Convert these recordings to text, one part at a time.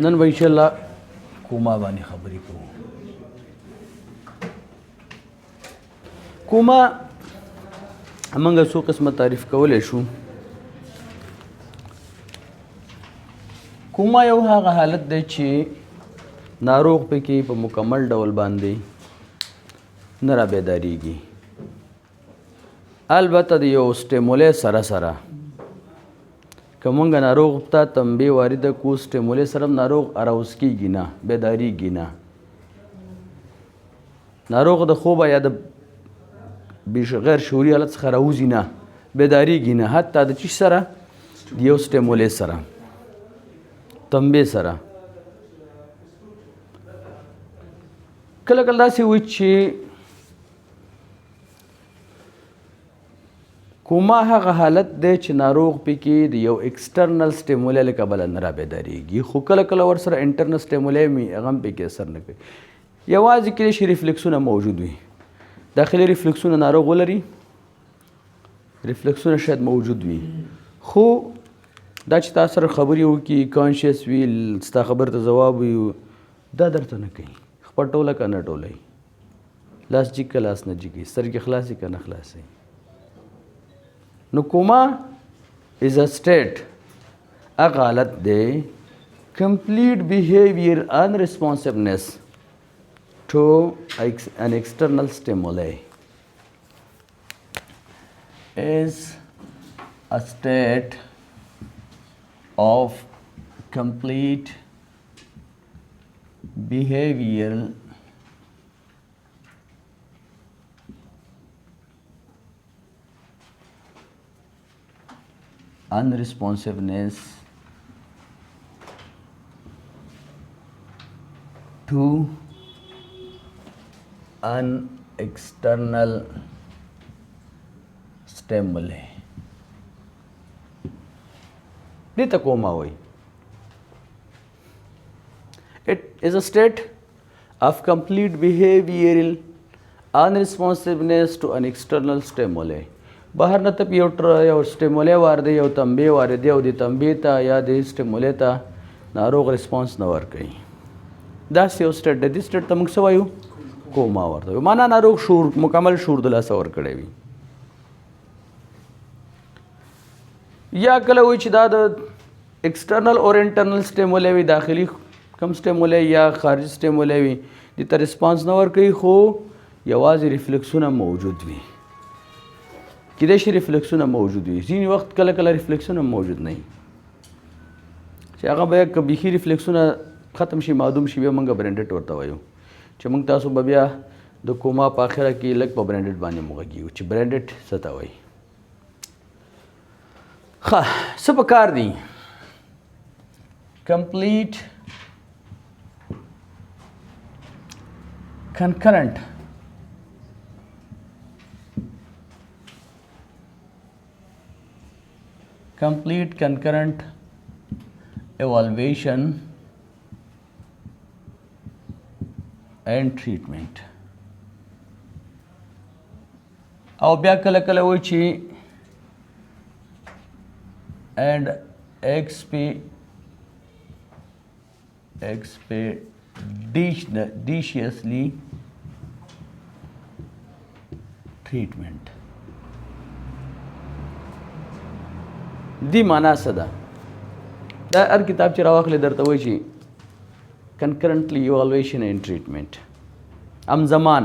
نن به ان شاء الله کوما باندې خبرې کوو. کوما موږ څو قسمه تعریف کولی شو. کوما یو هغه حالت دی چې ناروغ پکې په مکمل ډول باندې نه را بیداریږي، البته د یو stimuli سره سره که مونږ ناروغ ته تنبیه وارده کو، stimuli سره ناروغ arouse کیږي نه، بیداریږي نه. ناروغ د خوبه یا د غیر شعوري حالت څخه راوځي نه، بیداریږي نه، حتی د چیش سره، د یو stimuli سره، تنبیه سره. کله کله داسې وي چې کوما هغه حالت دی چې ناروغ پکې د یو external stimuli له کبله نه رابیدارېږي، خو کله کله ورسره internal stimuli وي، هغه هم پکې اثر نه کوي. یوازې کېدای شي ریفلکسونه موجود وي، داخلي ریفلکسونه ناروغ ولري، ریفلکسونه شاید موجود وي، خو دا چې تا سره خبرې وکړي، conscious وي، ستا خبر ته ځواب وي، دا درته نه کوي. خپل ټوله که نه ټولوي، لاس جیګ که لاس نه جیګوي، سترګې خلاصې که نه خلاصوي. نو coma is a state، هغه حالت دی، complete behavior unresponsiveness to an external stimuli is a state of complete behavioral unresponsiveness to an external stimuli. دې ته کوما وایي. It is a state of complete behavioral unresponsiveness to an external stimuli. بهر نه ته یو stimuli وارده، یو تنبیه وارده، او د تنبیه ته یا د stimuli ته ناروغ response نه ورکوي. داسې یو state دی. دې state ته موږ څه وایو؟ کوما ورته وایو. معنا ناروغ شعور، مکمل شعور د لاسه ورکړی وي. یا کله وایي چې دا د external or internal stimuli وي، داخلي کم stimuli یا خارجي stimuli وي، دې ته response نه ورکوي، خو یوازې ریفلکسونه موجود وي. کیدای شي ریفلکسونه موجود وي، ځینې وخت کله کله ریفلکسونه موجود نه وي، چې هغه بیا که بیخي ریفلکسونه ختم شي، معدوم شي، بیا موږ brain dead ورته وایو، چې موږ تاسو به بیا د کوما په آخره کې لږ په brain dead باندې وغږېږو چې brain dead څه ته وایي. ښه، څه په کار دي؟ Complete concurrent complete concurrent evaluation and treatment. او بیا کله کله وایي چې and expeditiously treatment. دی معنا څه ده؟ دا هر کتاب چې راواخلې درته وایي چې concurrently evaluation and treatment، هم زمان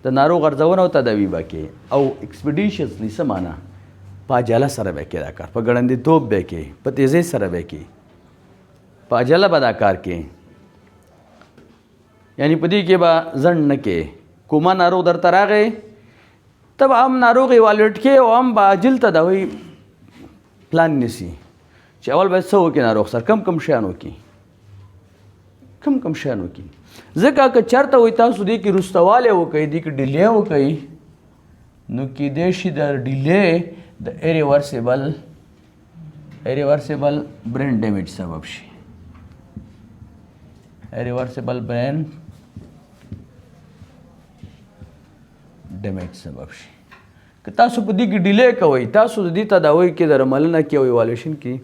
د ناروغ ارزونه او تداوي به کې، او expeditiously څه معنا؟ په عجله سره به کې دا کار، په ګړندیتوب به کې، په تیزۍ سره به کې، په عجله به دا کار کې، یعنی په دې کې به ځنډ نه کې. کومه ناروغ درته راغی، ته به هم ناروغ evaluate کې او هم به عاجل تداوي پلان نیسي چې اول باید څه وکړي ناروغ سره، کم کم شیان وکړي، کم کم شیان وکړي. ځکه که چېرته وایي تاسو دې کې وروستهوالی وکړئ، دې کې delay وکړئ، نو کیدای شي د delay د irreversible brain damage سبب شي، irreversible brain damage سبب شي. که تاسو په دې کې delay کوئ، تاسو د دې تداوي کې، درملنه کې او evaluation کې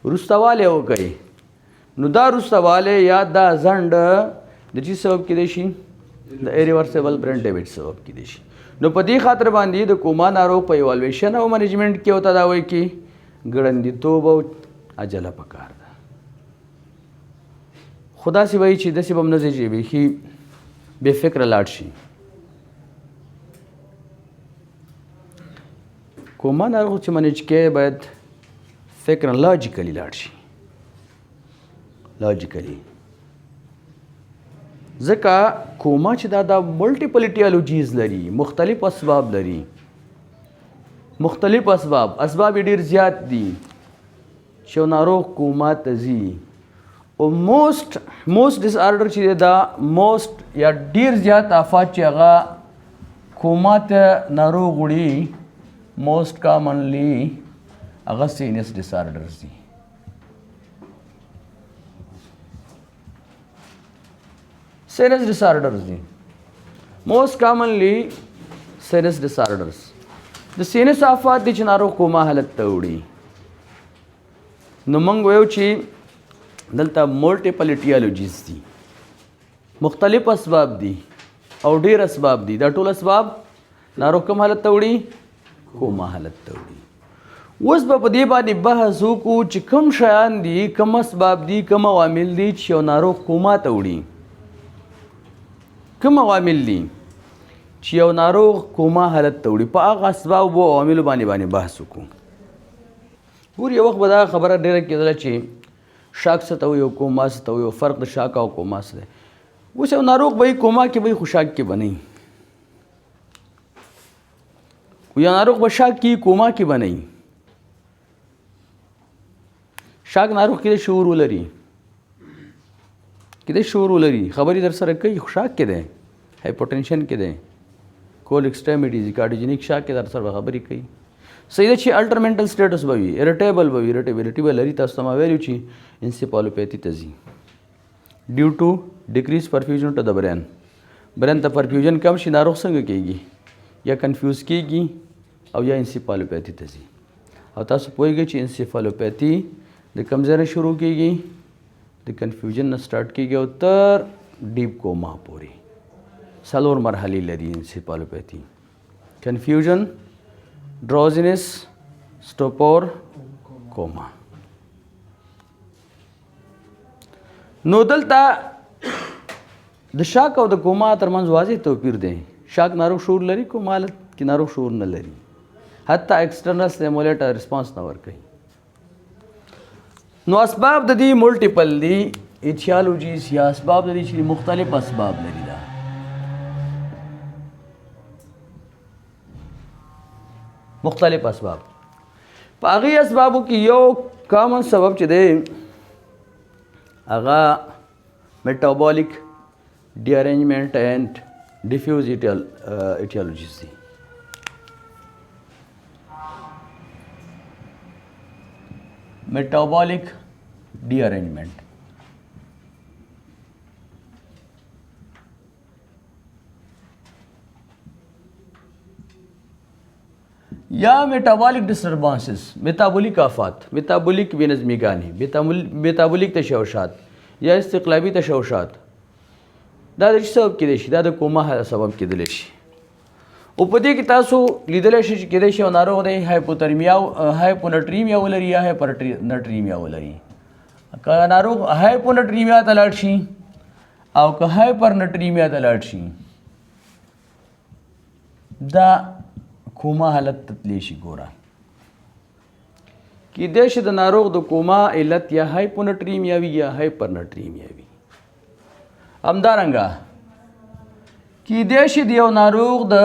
وروستهوالی وکړئ، نو دا وروسته والی یا دا ځنډ د چی سبب کېدی شي؟ د ایریورسیبل برین ډیمیج سبب کېدی شي. نو په دې خاطر باندې د کوما ناروغ په ایوالویشن او منیجمنټ کې او تداوی کې ګړندیتوب او عجله پکار ده. خو داسې وایي چې داسې به هم نه ځي چې بیخي بې فکره لاړ شي. کوما ناروغ چې منیج کې باید فکر لاجیکلی لاړ شي، لاجیکلی، ځکه کوما چې دا ملټیپل ایټیالوجیز لري، مختلف اسباب لري، مختلف اسباب یې ډېر زیات دي چې یو ناروغ کوما ته ځي. او موست ډس آرډر چې دا موست یا ډېر زیات آفات چې هغه کوما ته ناروغ وړي، موست کامنلی هغه سینس ډس آرډرز دي. سینس ډس آرډرز دي موست کامنلی سینس ډس آرډرز. د سینس آفات دي چې ناروغ کوما حالت ته وړي. نو موږ وایو چې دلته مولټیپل ایټیالوجیز دي، مختلف اسباب دي او ډېر اسباب دي. دا ټول اسباب ناروغ کوم حالت ته وړي؟ کوما حالت ته وړي. اوس به په دې باندې بحث وکړو چې کوم شیان دي، کوم اسباب دي، کوم عوامل دي چې یو ناروغ کوما ته وړي، کوم عوامل دي چې یو ناروغ کوما حالت ته وړي. په هغه اسباب او عواملو باندې بحث وکړو. ګور یو وخت به دا خبره ډېره کېدله چې شاک څه ته وایي او کوما څه ته وایي او فرق د شاک او کوما څه دی. اوس یو ناروغ به یې کوما کې به یې خو شاک کې به نه وي، یو ناروغ به شاک کې کوما کې به نه وي. شاک ناروغ کېدای شعور ولري، کېدای شعور ولري، خبرې در سره کوي، خو شاک کې دی، هایپوټنشن کې دی، کول اکسټریمیټیز، کارډیوجینیک شاک کې در سره به خبرې کوي. صحیح ده چې الټر مینټل سټیټس به وي، اریټیبل به وي، اریټیبিলিټي به لري. تاسو ته ما ویلي چې انسیفالوپیتي ته ځي ډیو ټو ډیکریز پرفیوژن ټو د برین. برین ته پرفیوژن کم شي ناروغ څنګه کېږي؟ یا کنفیوز کېږي او یا انسیفالوپیتي ته ځي. او تاسو پوهېږئ چې انسیفالوپیتي د کوم ځای نه شروع کېږي؟ د کنفیوژن نه سټارټ کېږي او تر ډیپ کوما پورې څلور مرحلې لري انسیفالوپیتي: کنفیوژن، ډروزینس، سټوپور، کوما. نو دلته د شاک او د کوما ترمنځ واضح توپیر دی. شاک ناروغ شعور لري، کوما حالت کې ناروغ شعور نه لري، حتی ایکسټرنل سټیمولیټر ریسپانس نه ورکوي. نو اسباب د دې مولټیپل دي، ایتیالوجیز یا اسباب د دې چې مختلف اسباب لري. دا مختلف اسباب، په هغې اسبابو کې یو کامن سبب چې دی هغه میټابولیک ډیارینجمنټ اینډ ډیفیوز ایټیالوجیز دي. میټابولیک ډیارینجمنټ یا میټابولیک ډسټربانسز، میټابولیک آفات، میټابولیک بې نظمیګانې، میټابولیک تشوشات یا استقلابي تشوشات، دا د څه سبب کېدای شي؟ دا د کوما سبب کېدلی شي. او په دې کې تاسو لیدلی شئ چې کېدای شي یو ناروغ دی هایپوترمیا، هایپونټریمیا ولري یا هایپرنټریمیا ولري. که ناروغ هایپونټریمیا ته لاړ شي او که هایپرنټریمیا ته لاړ شي، دا کوما حالت ته تللی شي. ګوره کېدای شي د ناروغ د کوما علت یا هایپونټریمیا وي یا هایپرنټریمیا وي. همدارنګه کېدای شي د یو ناروغ د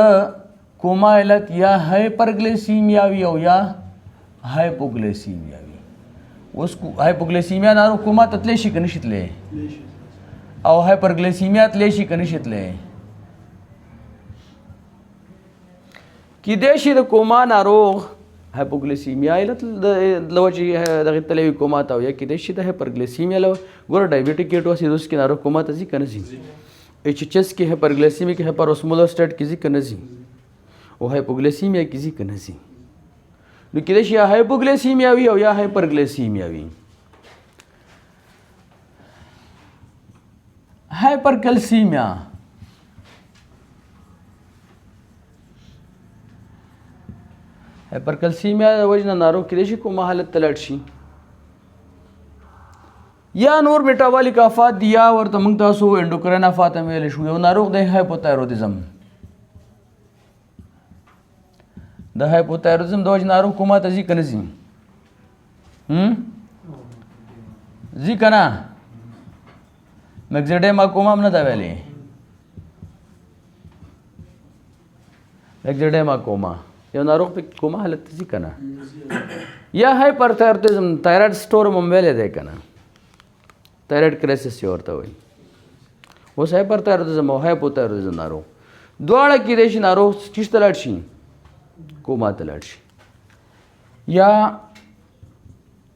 کوما علت یا هایپرګلیسیمیا وي او یا هایپوګلیسیمیا وي. اوس هایپوګلیسیمیا ناروغ کوما ته تللی شي که نه شي تللی؟ او هایپرګلیسیمیا تللی شي که نه شي تللی؟ کېدای شي د کوما ناروغ هایپوګلیسیمیا علت له وجې دغې تللی وي کوما ته، او یا کېدای شي د هایپرګلیسیمیا له ګوره ډایبیټیک کیټواسیدوس کې ناروغ کوما ته ځي که نه ځي؟ ایچ ایچ اس کې هایپرګلیسیمیا کې هایپروسمولر سټیټ کې ځي که نه ځي؟ او هایپوګلیسیمیا کې ځي که نه ځي؟ نو کېدای شي یا هایپوګلیسیمیا وي او یا هایپرګلیسیمیا وي. هایپرکلسیمیا، هایپرکلسیمیا د وجې نه ناروغ کېدای شي کومه حالت ته لاړ شي، یا نور میټابولیک آفات دي، یا ورته موږ تاسو انډوکرین آفات هم ویلی شو. یو ناروغ دی هایپوتایرودیزم، د هایپوتایرودیزم د وجې ناروغ کومه ته ځي که نه ځي؟ ځي که نه؟ مګزیډیما کومه هم نه ده ویلې، مګزیډیما کومه، یو ناروغ په کومه حالت ته ځي که نه؟ یا هایپرتایرودیزم، تایراید سټورم هم ویلی دی که نه، تایراید کرایسس یې ورته وایي. اوس هایپرتایرودیزم او هایپوتایرودیزم ناروغ دواړه کېدای شي ناروغ چیرته لاړ شي؟ کوما ته لاړ شي. یا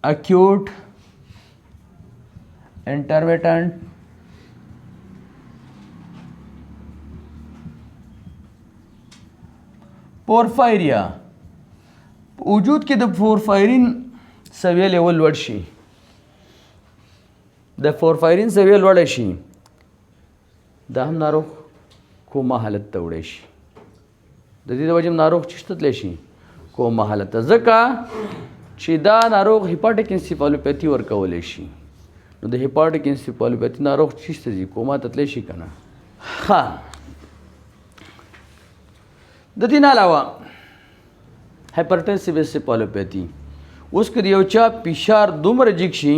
اکیوټ انټرمیټنټ پورفایریا، وجود کې د پورفایرین سویه لیول لوړ شي، د پورفایرین سویه لوړه شي، دا هم ناروغ کومه حالت ته وړی شي. د دې د وجې هم ناروغ چیرته تللی شي؟ کومه حالت ته، ځکه چې دا ناروغ هیپاټیک انسیفالوپاتی ورکولی شي. نو د هیپاټیک انسیفالوپاتی ناروغ چیرته ځي؟ کوما ته تللی شي که نه؟ ښه، د دې نه علاوه هایپرټنسیو انسیفالوپاتی، اوس که د یو چا فشار دومره جګ شي،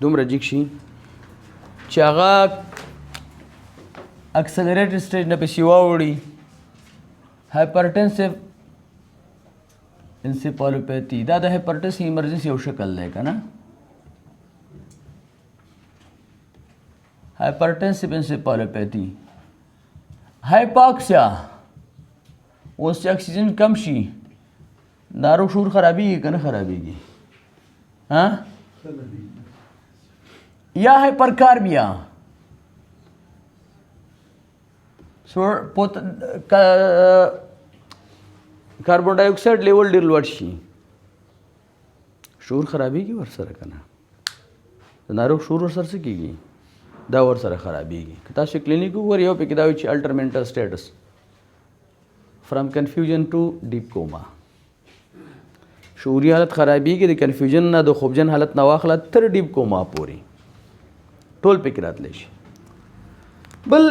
دومره جګ شي چې هغه اکسلریټډ سټیج نه پسې واوړي، هایپرټنسیو انسیفالوپاتی، دا د هایپرټنسیو ایمرجنسي یو شکل دی که نه؟ هایپرټنسیو انسیفالوپاتی، هایپاکسیا، اوس چې اکسیجن کم شي ناروغ شعور خرابېږي که نه خرابېږي؟ ها؟ یا هایپرکاربیا، کاربن ډای اکساید لیول ډېر لوړ شي، شعور خرابېږي ورسره که نه؟ د ناروغ شعور ورسره څه کېږي؟ دا ورسره خرابېږي. که تاسو کلینیک وګورئ یو پکې دا وي چې الټر منټل سټیټس فرام کنفیوژن ټو ډیپ کوما، شعوري حالت خرابېږي، د کنفیوژن نه د خوبجن حالت نه واخله تر ډیپ کوما پورې ټول پکې راتلی شي. بل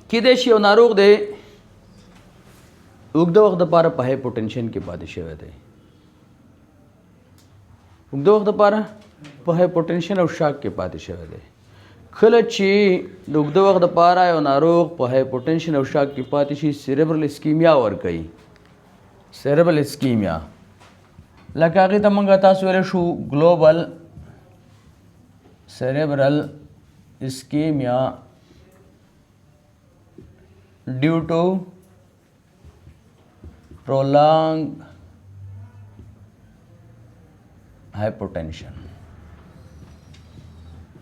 کېدای شي یو ناروغ دی اوږده وخت دپاره په هایپوټنشن کې پاتې شوی دی، اوږده وخت دپاره په هایپوټنشن او شاک کې پاتې شوی دی. کله چې د اوږده وخت دپاره یو ناروغ په هایپوټنشن او شاک کې پاتې شي، سیریبرل اسکیمیا ورکوي. سیریبرل اسکیمیا لکه هغې ته موږ تاسو ویلی شو ګلوبل سیریبرل اسکیمیا ډیو ټو پرولانګ هایپوټنشن.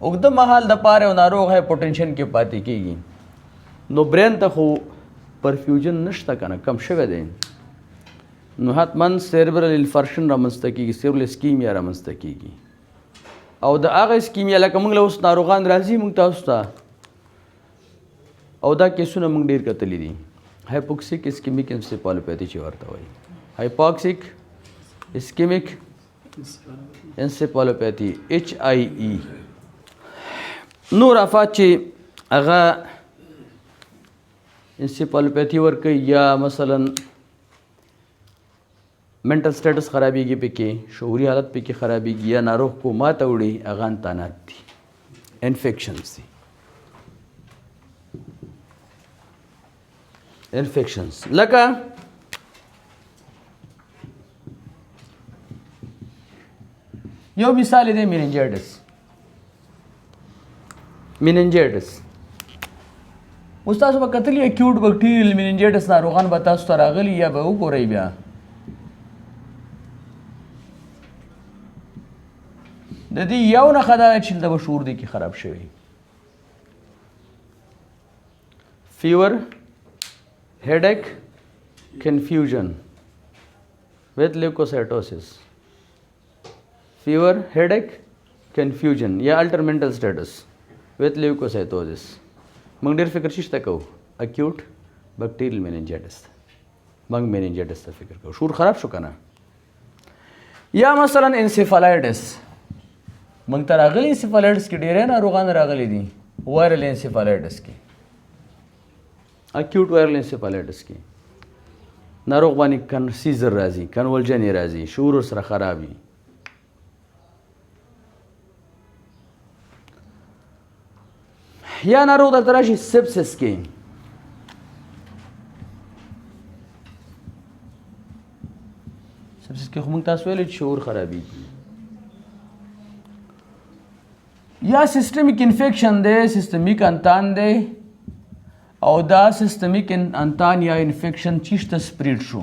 اوږده مهال د پاره یو ناروغ هایپوټنشن کې پاتې کېږي، نو برین ته خو پرفیوژن نشته که نه، کم شوی دی، نو حتما سیربرل انفارکشن رامنځته کېږي، سیربرل اسکیمیا رامنځته کېږي. او د هغه اسکیمیا لکه موږ له اوس ناروغان راځي موږ تاسو ته، او دا کیسونه موږ ډېر کتلي دي، هایپوکسیک اسکیمیک انسیفالوپاتی چې ورته وایي، هایپوکسیک اسکیمیک انسیفالوپاتی ایچ آی ای. نور آفات چې هغه انسیفالوپاتی ورکوي، یا مثلا منټل سټیټس خرابېږي پکې، شعوري حالت پکې خرابېږي، یا ناروغ کوما ته وړي، هغه انتانات دي، انفیکشنز دي. انفیکشنز لکه یو مثال دی میننجایټس. میننجایټس اوس تاسو به کتلي اکیوټ بکټیریل میننجایټس ناروغان به تاسو ته راغلي یا به وګورئ بیا. د دې یو نښه دا ده چې دلته به شعور دې کې خراب شوی، فیور، هیډک، کنفیوژن with leukocytosis، fever، headache، کنفیوژن یا الټر منټل سټیټس ویت لیوکوسایتوزس، موږ ډېر فکر چیرته کوو؟ اکیوټ بکټیریل میننجایټس ته، موږ میننجایټس ته فکر کوو. شعور خراب شو که نه؟ یا مثلا انسیفالایټس موږ ته راغلي، انسیفالایټس کې ډېری ناروغان راغلي دي. وایرل انسیفالایټس کې، اکیوټ وایرل انسیفالایټس کې ناروغ باندې seizure راځي، convulsion یې راځي، شعور ورسره خراب وي. یا ناروغ درته راشي sepsis کې، sepsis کې خو موږ تاسو ویلي چې شعور خرابېږي. یا systemic infection دی، systemic انتان دی، او دا systemic انتان یا infection چیشته spread شو،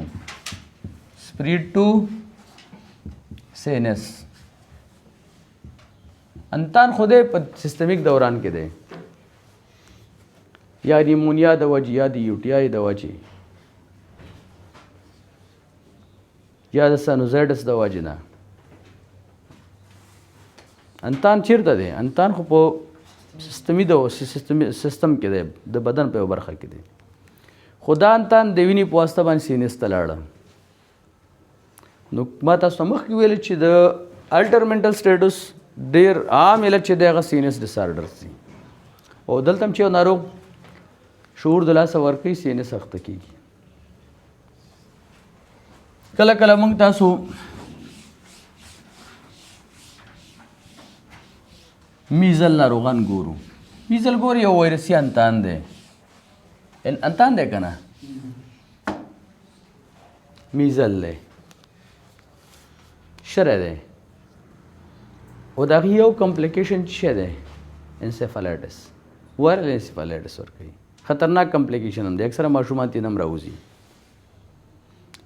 spread to CNS. انتان خو دی په systemic دوران کې دی، یا pneumonia د وجې، یا د UTI د وجې، یا د sinusitis د وجې نه. انتان چیرته دی؟ انتان خو په سیستمي د سیستم کې دی، د بدن په یوه برخه کې دی، خو دا انتان د وینې په واسطه باندې CNS ته لاړه. نو ما تاسو ته مخکې ویل چې د altered mental status ډېر عام علت چې دی هغه CNS disorders دي، او دلته هم چې یو ناروغ شعور د لاسه ورکوي CNS اخته کېږي. کله کله موږ تاسو measles ناروغان ګورو. measles ګوري یو وایرسي انتان دی، انتان دی که نه؟ measles دی، شری دی، او د هغې یو complication څه شی دی؟ encephalitis، viral encephalitis ورکوي. خطرناک complication هم دی، اکثره ماشومان ترې نه هم راوځي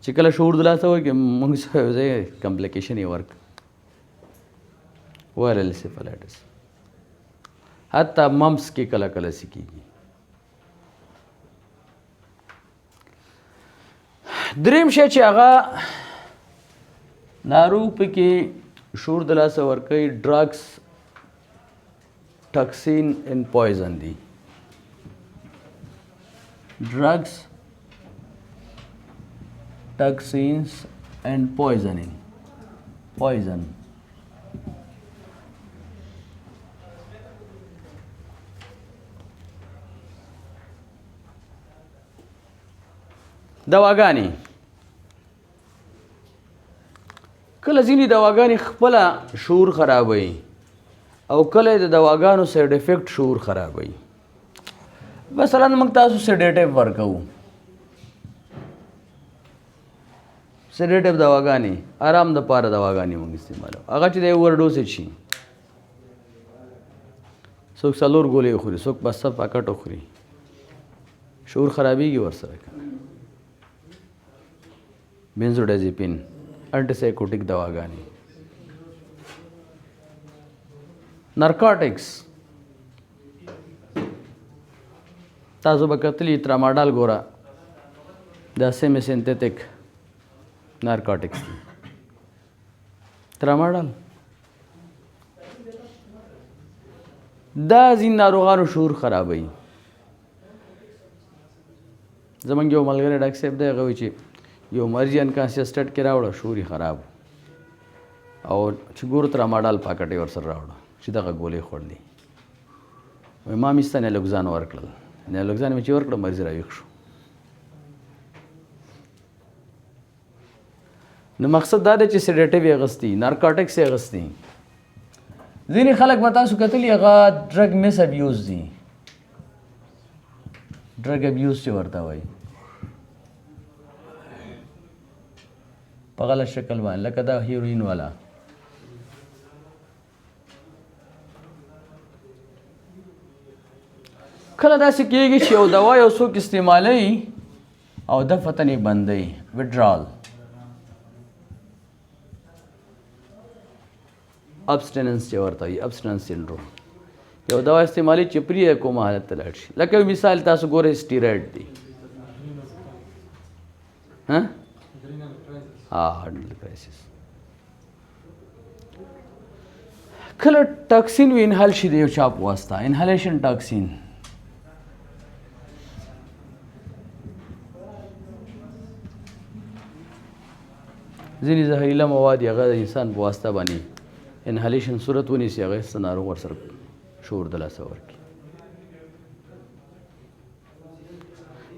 چې کله شعور د لاسه ورکړي، موږ سره یو ځای complication یې ورکړ، viral encephalitis. حتی mumps کې کله کله څه کېږي. دریم شی چې هغه ناروغ پکې شعور د لاسه ورکوي، drugs، toxin and poison دي. Drugs, toxins and poisoning, poison. دواګانې، کله ځینې دواګانې خپله شعور خرابوي، او کله د دواګانو side effect شعور خرابوي. مثلا موږ تاسو sedative ورکوو، sedative دواګانې، آرام د پاره دواګانې موږ استعمالوو، هغه چې د overdose شي، څوک څلور ګولۍ وخوري، څوک بسته پاکټ وخوري، شعور خرابېږي ورسره که نه. benzodiazepine، antipsychotic دواګانې، narcotics، تاسو به کتلي tramadol ګوره، دا semi synthetic narcotics دي. tramadol دا ځین ناروغانو شعور خرابوي. زمونږ یو ملګری ډاکټر صاحب دی، هغه وایي چې یو مریض unconscious state کې راوړه، شعور یې خراب او چې ګورو tramadol پاکټ یې ورسره راوړه چې دغه ګولۍ خوړلې. وایي ما مې سته naloxone ورکړل، naloxone مې چې ورکړه مریض راویښ شو. نو مقصد دا دی چې sedative یې اخیستي، narcotics یې اخیستي. ځینې خلک به تاسو کتلي هغه drug misabuse دي، drug abuse چې ورته وایي په غلط شکل باندې، لکه دا هیروین والا. کله داسې کېږي چې یو دوا یو څوک استعمالوي او دفعتاً یې بندوي، withdrawal، abstinence چې ورته وایي، abstinence syndrome. یو دوا استعمالوي چې پرې یې کومه حالت ته لاړ شي. لکه یو مثال تاسو ګورئ steroid دی، ها adrenal crisis. کله toxin وي inhale شي د یو چا په واسطه، inhalation toxin، ځینې زهریله مواد هغه د انسان په واسطه باندې inhalation صورت ونیسي، هغه څه ناروغ ورسره شعور د لاسه ورکړي.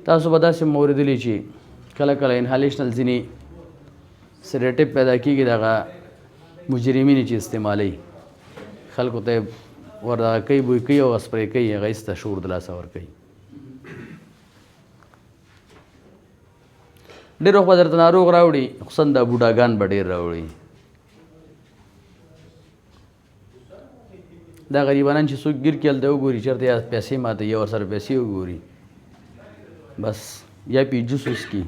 تاسو به داسې هم اورېدلي چې کله کله inhalational ځینې sedative پیدا کېږي، دغه مجرمین چې استعمالوي خلکو ته یې ور دغه کوي، بوی کوي او سپری کوي، هغه هېڅ ته شعور د لاسه ورکوي. ډېر وخت به درته ناروغ راوړي، خصوصا دا بوډاګان به ډېر راوړي. دا غریبانان چې څوک ګیر کړي هلته وګوري چېرته یا پیسې ماته یا ورسره پیسې وګوري، بس یا پې جوس وڅکي،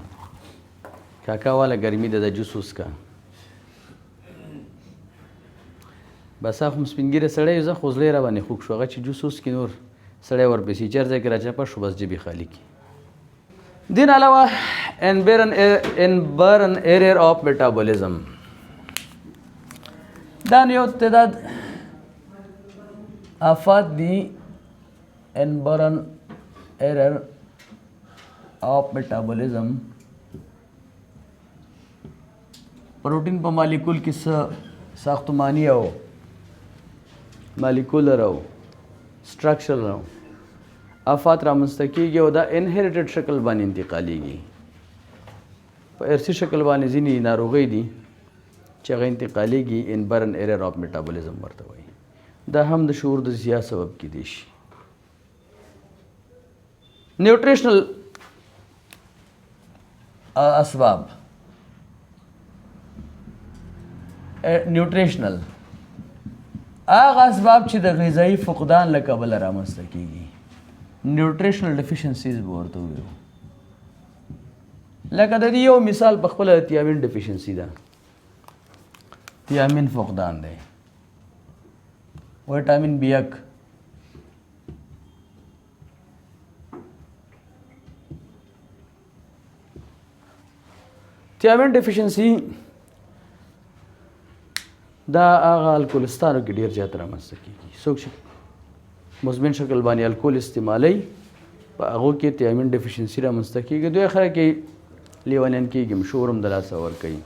کاکا واله ګرمي ده، دا جوس وڅکه. بس هغه هم سپین ږیری سړی زه خو زړه یې راباندې خوږ شو، هغه چې جوس وڅکي نور سړی ورپسې چې هر ځای کې راچپه شو بس جبې خالي کړي. دین علاوه inborn error of metabolism، دا یو تعداد آفات دي. Inborn error of metabolism، protein په مالیکول کې څه ساختماني او molecular او structural او آفات رامنځته کیږي او دا inherited شکل باندې انتقالیږي. په ارثي شکل باندې ځینې ناروغۍ دي چې هغه انتقالیږي، inborn error of metabolism ورته وایي. دا هم د شعور د ضیاع سبب کیدی شي. nutritional اسباب، nutritional هغه اسباب چې د غذایي فقدان له کبله رامنځته کیږي، nutritional deficiencies به ورته ووایو. لکه د دې یو مثال په خپله د thiamine deficiency ده، thiamine فقدان دی، ویټامین بي 1، thiamine deficiency دا هغه الکولستانو کې ډیر زیات رامنځته کیږي. څوک چې مزمن شکل باندې الکول استعمالوي په هغو کې thiamine deficiency رامنځته کیږي. دوی اخره کې لیونیان کیږي، شعور هم د لاسه ورکوي،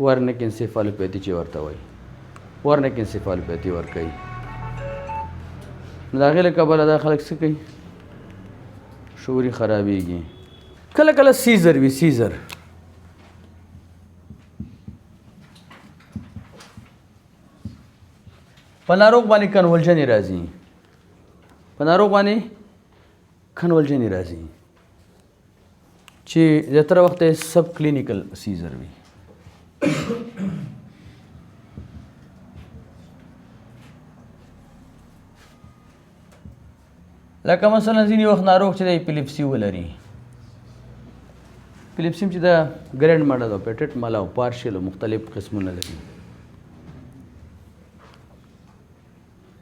Wernicke encephalopathy چې ورته وایي، Wernicke encephalopathy ورکوي. نو د هغې له کبله دا خلک څه کوي؟ شعور یې خرابېږي. کله کله seizure وي، seizure په ناروغ باندې convulsion یې راځي، په ناروغ باندې convulsion یې راځي چې زیاتره وخت یې subclinical seizure وي. لکه مثلا ځینې وخت ناروغ چې د epilepsy ولري، epilepsy چې د grand mal ده، petit mal او partial او مختلف قسمونه لري.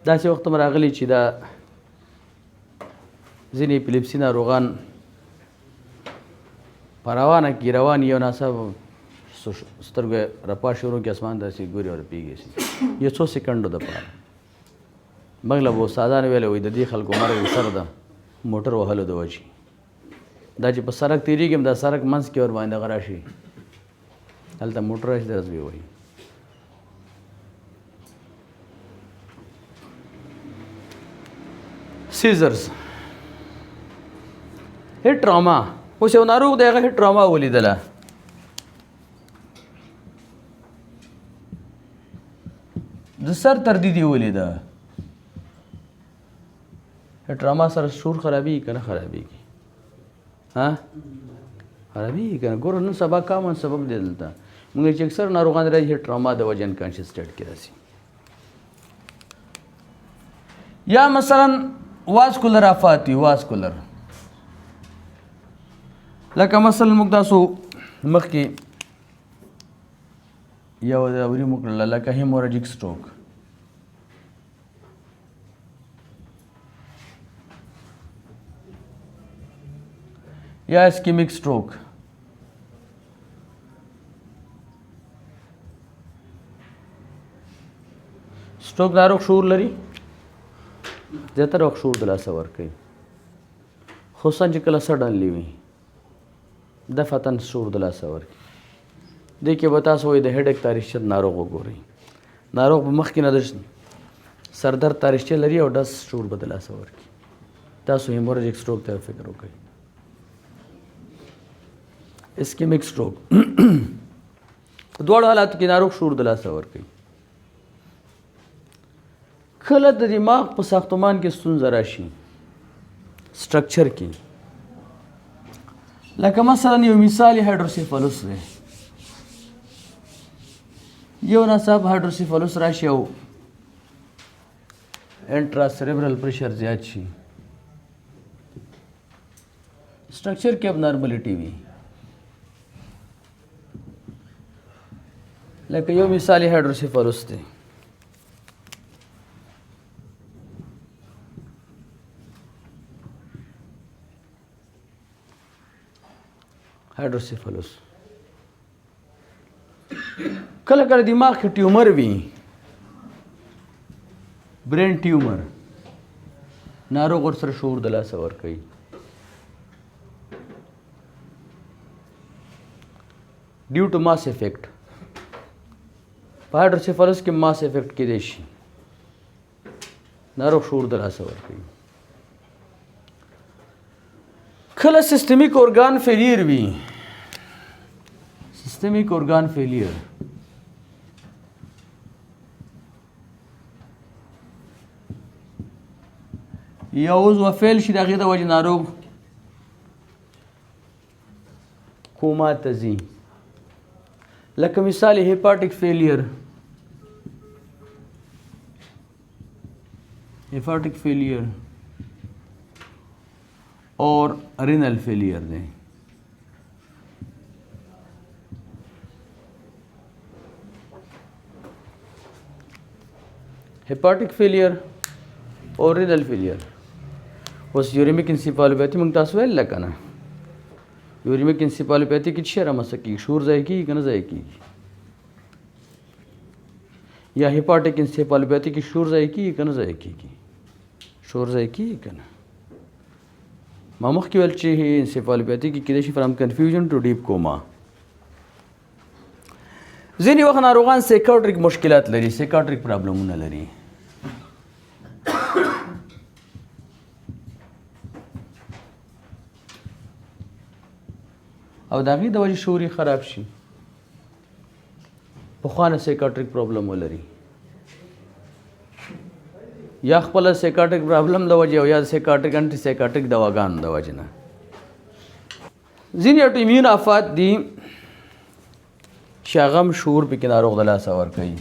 داسې وخت هم راغلی چې دا ځینې epilepsy ناروغان په روانه کې روان یو ناڅاپه سترګو یې رپا شروع کړي، اسمان داسې ګوري او رپېږي سي یو څو سیکنډو دپاره. موږ له به استادانو ویلی وایي د دې خلکو مرګ سر د موټر وهلو د وجې، دا چې په سړک تېرېږي دا سړک منځ کې ورباندې دغه راشي، هلته موټر راشي درس به وایي. seizures، head trauma، اوس یو ناروغ دی هغه head trauma ولیدله، د سر تردید یې ولیده، head trauma سره شعور خرابېږي که نه خرابېږي؟ ها خرابېږي که نه؟ ګوره نن سبا common سبب دی دلته موږ چې اکثر ناروغان راځي head trauma د وجې unconscious state کې راځي. یا مثلا vascular آفات وي، vascular لکه مثلا موږ تاسو مخکې یو دوري مو کړله، لکه hemorrhagic stroke، یا ischemic stroke، سټروک ناروغ شعور لري؟ زیاتره وخت شعور د لاسه ورکوي، خصوصا چې کله suddenly وي، دفعتاً شعور د لاسه ورکوي. دې کې به تاسو وایي د headache تاریخچه د ناروغ وګورئ. ناروغ به مخکې نه د سردرد تاریخچه لري او داس شعور به د لاسه ورکړي. تاسو hemorrhagic stroke ته فکر وکړئ. ischemic stroke دواړو حالاتو کې ناروغ شعور د لاسه ورکوي. کله د دماغ په ساختمان کې ستونزه راشي، structure کې، لکه مثلا یو مثال hydrocephalus دی، یو ناڅاپه hydrocephalus راشي او intracerebral pressure زیات شي، structure کې abnormality وي. لکه یو مثال hydrocephalus دی. hydrocephalus کله کله دماغ کې tumor وي، brain tumor، ناروغ ورسره شعور د لاسه ورکوي. due to mass effect، په hydrocephalus کې mass effect کېدای شي، ناروغ شعور د لاسه ورکوي. کله systemic organ failure وي، systemic organ failure، یو عضو fail شي، د هغې د وجې ناروغ کوما ته ځي. لکه مثال hepatic failure، hepatic failure اور renal failure دی. hepatic failure او renal failure. اوس uremic encephalopathy موږ تاسو ویل لکه نه، uremic encephalopathy کې څه رامنځته کېږي؟ شعور ضایع کېږي که نه ضایع کېږي؟ یا hepatic encephalopathy کې شعور ضایع کېږي که نه ضایع کېږي؟ شعور ضایع کېږي که نه؟ ما مخکې ویل چې encephalopathy کې کېدای شي from confusion to deep coma. ځینې وخت ناروغان psychiatric مشکلات لري، psychiatric problem ونه لري. او د هغې د وجې شعور یې خراب شي، پخوا نه psychiatric problem ولري، یا خپله psychiatric problem د وجې او یا psychiatric antipsychotic دواګانو د وجې نه. ځینې autoimmune آفات دي چې هغه هم شعور پکې ناروغ د لاسه ورکوي.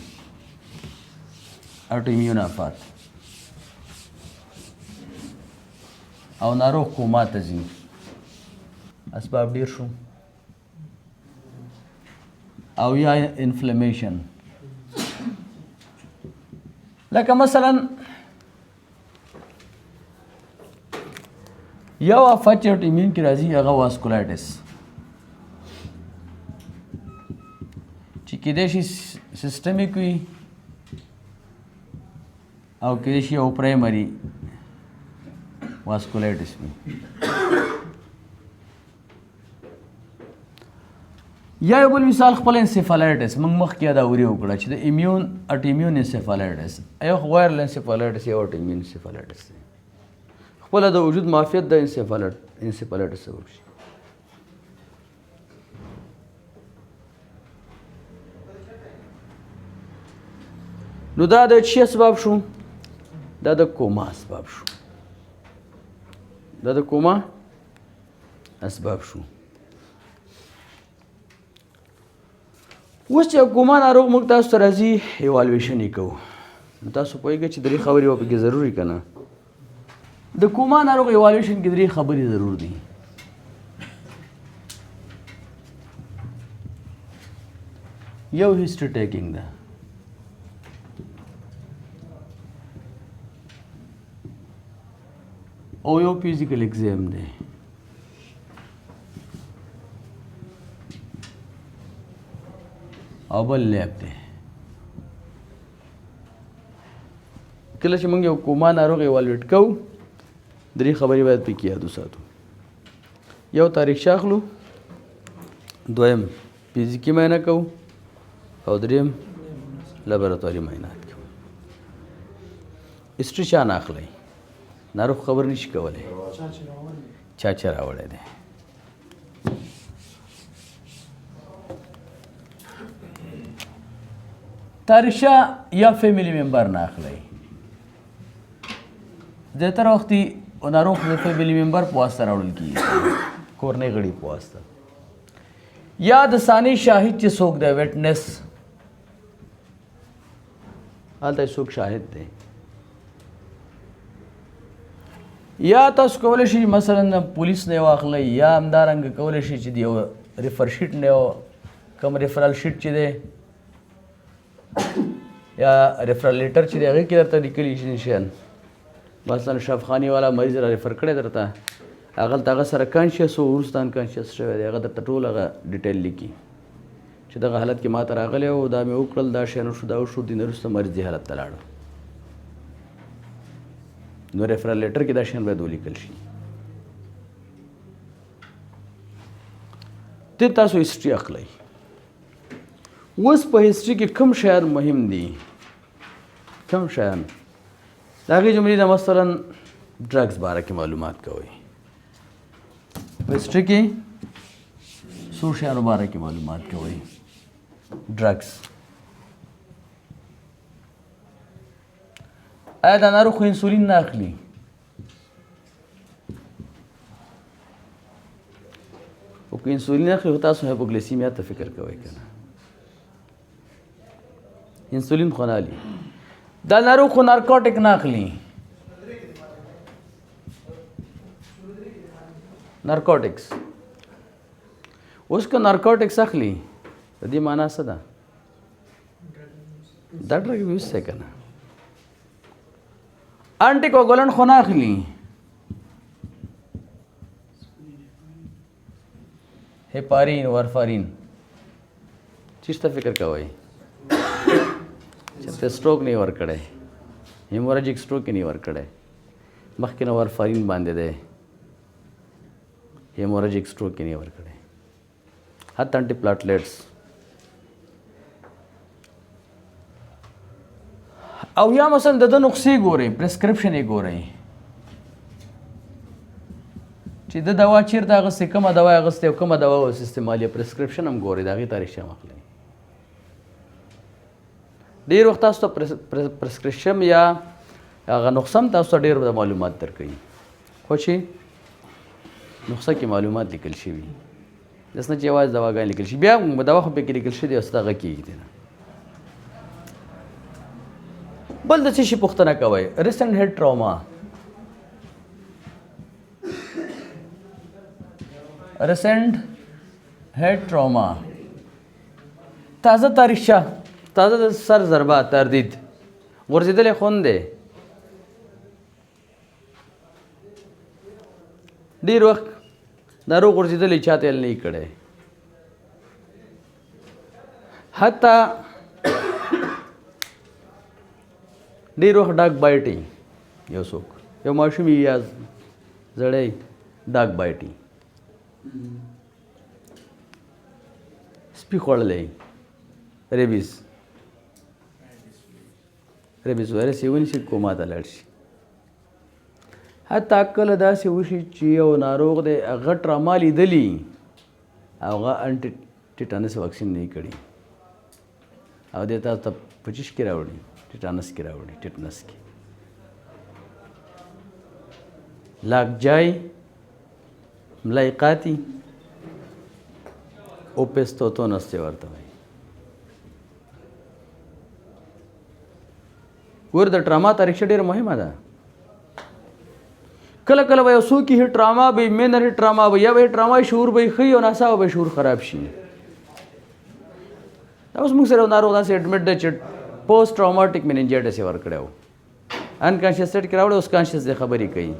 autoimmune آفات او ناروغ کوما ته ځي. اسباب ډیر شو. او یا inflammation، لکه مثلا یو آفت چې autoimmune کې راځي هغه vasculitis، چې کېدای شي systemic وي او کېدای شي یو primary vasculitis وي. یا یو بل مثال خپل encephalitis، موږ مخکې یادوري وکړه چې د immune autoimmune encephalitis، یو خو viral encephalitis، یو autoimmune encephalitis دی. خپله د وجود معافیت د encephalitis سبب شي. نو دا د چی اسباب شو؟ دا د کوما اسباب شو، دا د کوما اسباب شو. اوس چې کوما ناروغ موږ تاسو ته راځي، evaluation یې کوو. نو تاسو پوهېږئ چې درې خبرې به پکې ضروري که نه؟ د کوما ناروغ evaluation کې درې خبرې ضرور دي. یو history taking ده، او یو physical exam دی. او بل lab دی. کله چې موږ یو کوما ناروغ ایوالویټ کوو، درې خبرې باید پکې یاد وساتو. یو تاریخچه اخلو، دویم فزیکي معاینه کوو، او دریم لابراتواري معاینات کوو. هسټري چا نه اخلئ، ناروغ خبر نشي کولی چا چې راوړی دی. تاریخچه یا family member نه اخلئ. زیاتره وخت ناروغ د family member په واسطه راوړل کېږي، کورنۍ غړي په واسطه، یا د ثاني شاهد چې څوک دی، witness، هلته څوک شاهد دی. یا تاسو کولی شئ مثلا پولیس نه واخلئ، یا همدارنګه کولی شئ چې د یو refer sheet نه یو کوم referral sheet چې دی یا referral letter چې دی هغې کې درته لیکلي شي شیان. مثلا شفخانې والا مریض را refer کړی درته، هغلته هغه سره conscious و، وروسته unconscious شوی دی، هغه درته ټول هغه detail لیکي چې دغه حالت کې ما ته راغلی و، دا مې وکړل، دا شیان وشو، دا وشو، دې نه وروسته مریض دې حالت ته لاړو. نو referral letter کې دا شیان باید ولیکل شي. ته تاسو history اخلئ. اوس په history کې کوم شیان مهم دي؟ کوم شیان؟ د هغې جملې نه مثلا drugs باره کې معلومات کوئ. په history کې څو شیانو باره کې معلومات کوئ؟ drugs. آیا دا ناروغ خو انسولین نه اخلي؟ او که انسولین اخلي خو تاسو hypoglycemia ته فکر کوئ که نه؟ انسولین خو نه اخلي. دا ناروغ خو narcotic نه اخلي. narcotics اوس که narcotics اخلي د دې معنا څه ده؟ دا drug abuse دی که نه؟ anticoagulant خو نه اخلي. heparin، warfarin، چیرته فکر کوئ؟ چېرته stroke نه یې ورکړی، hemorrhagic stroke یې نه ورکړی، مخکې نه warfarin باندې دی، hemorrhagic stroke یې نه ورکړی، حتی antiplatelets. او یا مثلا د ده نسخې ګورئ، prescription یې ګورئ چې د دوا چېرته اخیستې، کومه دوا یې اخیستې او کومه دوا اوس استعمالوي، prescription هم ګورئ، د هغې تاریخچه هم اخلئ. ډېر وخت تاسو ته prescription یا هغه نسخه هم تاسو ته ډېر معلومات درکوي، خو چې نسخه کې معلومات لیکل شوي، داسې نه چې یوازې دواګانې لیکل شي، بیا هم دوا خو پکې لیکل شوې ده او څه دغه کېږي دی نه. بل د څه شي پوښتنه کوئ؟ recent head trauma. recent head trauma، تازه تاریخچه، تازه د سر ضربه، تردید، غورځېدلی خون دی. ډېر وخت ناروغ غورځېدلی چاته یې نه کړی، حتی ډېر وخت dog bite ي، یو څوک یو ماشوم یا زړی dog bite ي، سپي خوړلی، rabies، rabies virus یې ونیسي، کوما ته لاړ شي. حتی کله داسې وشي چې یو ناروغ دی هغه ټراما لیدلی، هغه anti tetanus vaccine نه کړي، او دی تاسو ته په چیش کې راوړي، tetanus کې راوړي، tetanus کې lockjaw، ملایقاتي opisthotonus چې ورته وایي. ګور د ټراما تاریخچه ډېره مهمه ده. کله کله به یو څوک head trauma به minor head trauma به یا به ټراما شعور به ښه او ناڅاپه به شعور خراب شي. دا اوس موږ سره یو ناروغ داسې admit دی چې post traumatic meningitis یې ورکړی و، unconscious state کې راوړی، اوس conscious دی، خبرې کوي.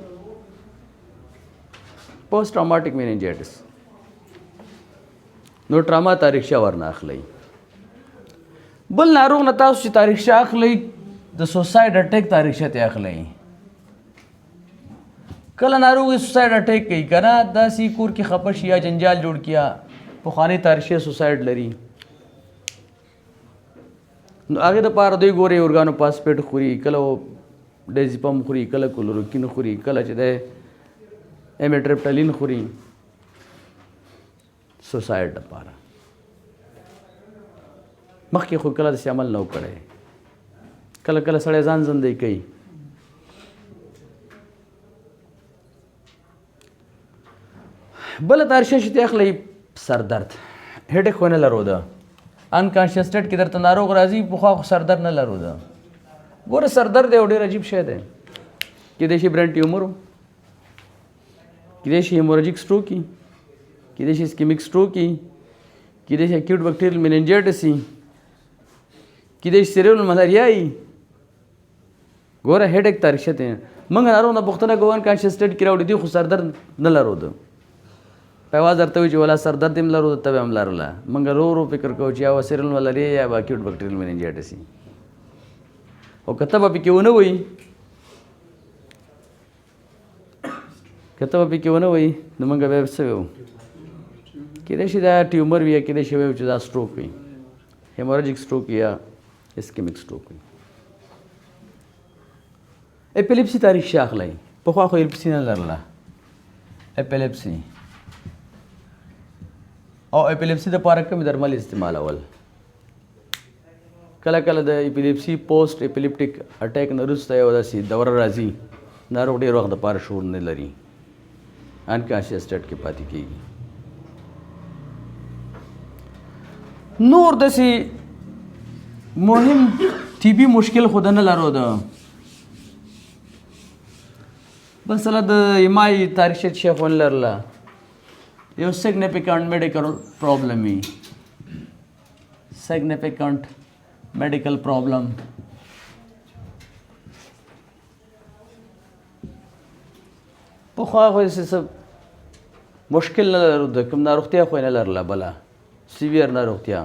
post traumatic meningitis، نو ټراما تاریخچه ورنه اخلئ. بل ناروغ نه تاسو چې تاریخچه اخلئ، د سوسايډ اٹیک تاریخچه ته اخلي. کله ناروغي سوسايډ اٹیک کوي کنه، داسې کور کې خپه شي یا جنجال جوړ کیا، پخوانۍ تاریخچه سوسايډ لري، نو هغې دپاره دوی ګوري اورګانو پاسپیټ خوري، کله ډیزیپم خوري، کله کلوروکین خوري، کله چې دی امیټریپټالین خوري سوسايډ دپاره. مخکې خو کله داسې عمل نه و کړی. کله کله سړی ځان زندۍ کوي. بله تاریخچه چې ته اخلئ سردرد، هډک خو نه لرو ده، انکانشیس سټیټ کې درته ناروغ راځي، پخوا خو سردرد نه لرو ده. ګوره سردرد یو ډېر عجیب شی دی، کېدای شي برین ټیومر و، کېدای شي هیموراجیک سټروک وي، کېدای شي اسکیمیک سټروک وي، کېدای شي اکیوټ بکټیریل میننجایټس وي، کېدای شي سیریبرل ملاریا وي. ګوره هډک تاریخچه ته موږ ناروغ نه پوښتنه کوو، انکانشیس سټیټ کې راوړي، دوی خو سردرد نه لرو ده. په اواز درته وایي چې ولا سردرد هم لرو، تبه هم لرله. موږ رو رو فکر کوو چې یا به سیریبرل ملاریا یا به اکیوټ بکټیریل میننجایټس وي، او که تبه پکې ونه وایي، که تبه پکې ونه وایي، نو موږ بیا څه وایو؟ کېدای شي دا ټیومر وي، یا کېدای شي وایو چې دا سټروک وي، هیموراجیک سټروک یا اسکیمیک سټروک وي. اپیلیپسي تاریخچه اخلئ، پخوا خو اپیلیپسي نه لرله. اپیلیپسي او اپیلیپسي دپاره کومې درمل استعمالول؟ کله کله د اپیلیپسي پوسټ اپیلیپټیک اټیک نه وروسته یو داسې دوره راځي، ناروغ ډېر وخت دپاره شعور نه لري، انکانشیس سټیټ کې پاتې کېږي. نور داسې مهم طبي مشکل خو د نه لرو ده. مثلا د ایمای تاریخچه چې خو نه لرله، یو سګنیفیکنټ میډیکل پرابلم وي، سګنیفیکنټ میډیکل پرابلم. پخوا خو داسې څه مشکل نه لرو، د کوم ناروغتیا خو یې نه لرله، بله سیویر ناروغتیا.